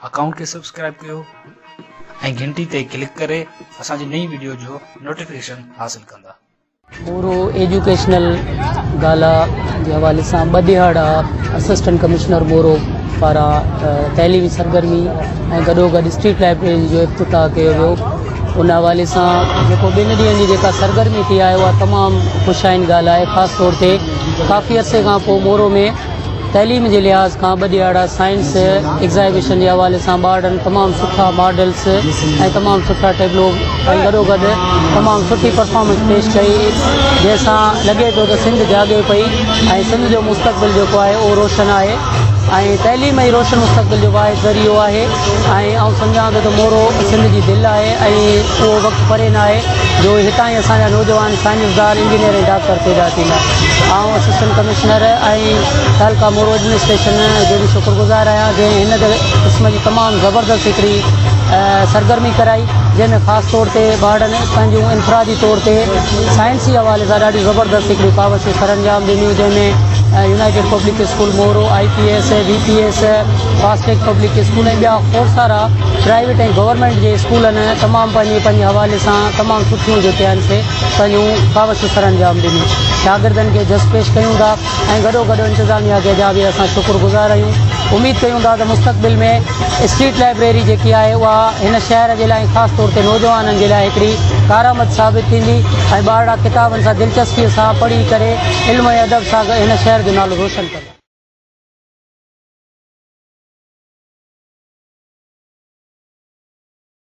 Account کي subscribe ڪيو ۽ گهنٽي تي ڪلڪ ڪري اسان جي نئين وڊيو جو نوٽيفڪيشن حاصل ڪندا. مورو ايجوڪيشنل گالا جي حوالي سان ٻه ڏهاڙا اسسٽنٽ ڪمشنر مورو پاران تعليمي سرگرمي ۽ گڏوگڏ اسٽريٽ لائبريري جو افتتاح ڪيو ويو ان حوالي سان جيڪو ٻن ڏينهن جي جيڪا سرگرمي ٿي آهي اها تمام خوش آئين ڳالهه آهي خاص طور تي ڪافي عرصي کان پوء مورو ۾ تعليم جي لحاظ کان ٻه ڏهاڙا سائنس ايگزائبيشن جي حوالي سان ٻارڙن تمام سٺا ماڊلس ۽ تمام سٺا ٽيبلو ۽ گڏوگڏ تمام سٺي پرفارمنس پيش ڪئي جنهن سان لڳي ٿو ته سنڌ جاڳي پئي ۽ سنڌ جو مستقبل جيڪو آهي اهو روشن آهي ۽ تعليم ئي روشن مستقبل جو واحد ذريعو آهي ۽ آئون سمجهان ٿو ته مورو سنڌ جي دل آهي ۽ اهو وقت پري ناهي جو هتان ئي اسان جا نوجوان سائنسدان، انجنيئر ۽ ڊاڪٽر پيدا ٿيندا. آئون اسسٽنٽ ڪمشنر ۽ تعلقه مورو ايڊمنسٽريشن جو به شڪر گذار آهيان جنهن هن قسم جي تمام زبردست هڪڙي سرگرمي ڪرائي جنهن ۾ خاص طور تي ٻارڙن پنهنجون انفرادي طور تي سائنسي حوالي سان ڏاڍيون زبردست هڪڙيون ڪاوشون سرانجام ڏنيون جنهن ۾ united public school Moro, I P S, V P S, fast track public school ۽ ٻيا کوڙ سارا پرائيويٽ ۽ گورنمينٽ جي اسڪولن تمام پنهنجي پنهنجي حوالي سان تمام سٺيون جيڪي آهن سي پنهنجون ڪاوشون سرانجام ڏنيون شاگردن کي جس پيش ڪيون ٿا ۽ گڏو گڏ انتظاميا کي جا به اسان شڪر گذار آهيون اميد ڪيون ٿا ته مستقبل ۾ اسٽريٽ لائبريري جيڪي آهي اها هن شهر جي لاء ۽ خاص طور تي نوجوانن جي لاء هڪڙي ڪارآمد ثابت ٿيندي ۽ ٻارڙا ڪتابن سان دلچسپي سان پڙهي ڪري علم ۽ ادب سان هن شهر جو نالو روشن ڪندا.